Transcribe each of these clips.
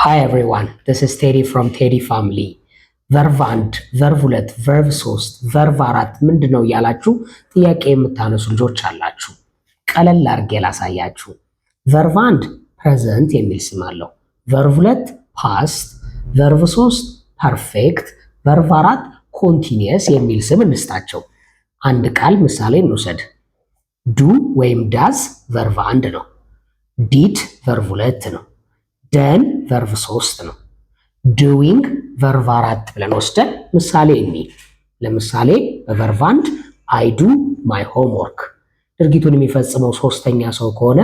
Hi everyone, this is Teddy from Teddy Family። Verb አንድ፣ verb ሁለት፣ verb ሶስት፣ verb አራት ምንድን ነው እያላችሁ ጥያቄ የምታነሱ ልጆች አላችሁ። ቀለል አድርጌ ላሳያችሁ። Verb አንድ present የሚል ስም አለው። Verb ሁለት past፣ verb ሶስት perfect፣ verb አራት continuous የሚል ስም እንስጣቸው። አንድ ቃል ምሳሌ እንውሰድ። Do ወይም does verb አንድ ነው። Did verb ሁለት ነው። Done verb ሶስት ነው። Doing verb አራት ብለን ወስደን ምሳሌ እኒ ለምሳሌ በ verb አንድ I do my homework። ድርጊቱን የሚፈጽመው ሶስተኛ ሰው ከሆነ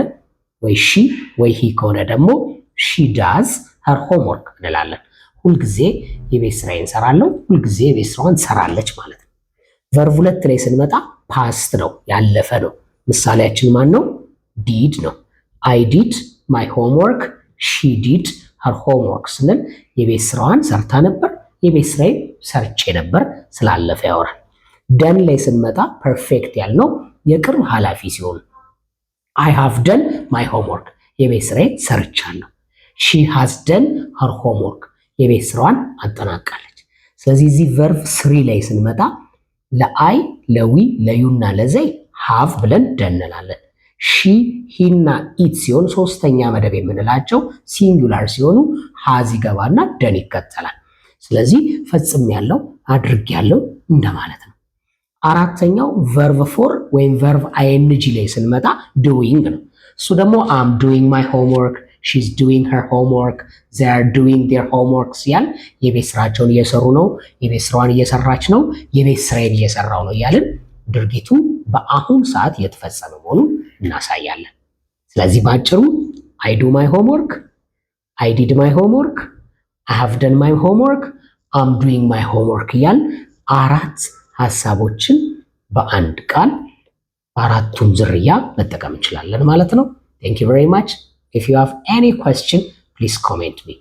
ወይ she ወይ he ከሆነ ደግሞ she does her homework እንላለን። ሁልጊዜ የቤት ስራዬን እሰራለሁ፣ ሁልጊዜ የቤት ስራዋን ትሰራለች ማለት ነው። Verb ሁለት ላይ ስንመጣ past ነው፣ ያለፈ ነው። ምሳሌያችን ማን ነው? Did ነው። I did my homework፣ she did her homework ስንል የቤት ስራዋን ሰርታ ነበር፣ የቤት ስራዬን ሰርቼ ነበር፣ ስላለፈ ያወራል። Done ላይ ስንመጣ perfect ያልነው የቅርብ ኃላፊ ሲሆን I have done my homework፣ የቤት ስራዬን ሰርቻለሁ። She has done her homework፣ የቤት ስራዋን አጠናቃለች። ስለዚህ እዚህ verb three ላይ ስንመጣ ለአይ፣ ለዊ፣ ለዩና ለዘይ ሃቭ ብለን done እንላለን። She፣ he ና it ሲሆን ሶስተኛ መደብ የምንላቸው singular ሲሆኑ has ይገባና done ይከተላል። ስለዚህ ፈጽሜያለሁ፣ አድርጌያለሁ እንደማለት ነው። አራተኛው verb four ወይም verb ing ላይ ስንመጣ doing ነው። እሱ ደግሞ I'm doing my homework፣ she's doing her homework፣ they're doing their homework ሲያል የቤት ስራቸውን እየሰሩ ነው፣ የቤት ስራዋን እየሰራች ነው፣ የቤት ስራዬን እየሰራው ነው እያልን ድርጊቱ በአሁን ሰዓት እየተፈጸመ መሆኑን እናሳያለን። ስለዚህ በአጭሩ I do my homework፣ I did my homework፣ I have done my homework፣ I'm doing my homework እያልን አራት ሀሳቦችን በአንድ ቃል አራቱን ዝርያ መጠቀም እንችላለን ማለት ነው። Thank you very much. If you have any question, please comment me.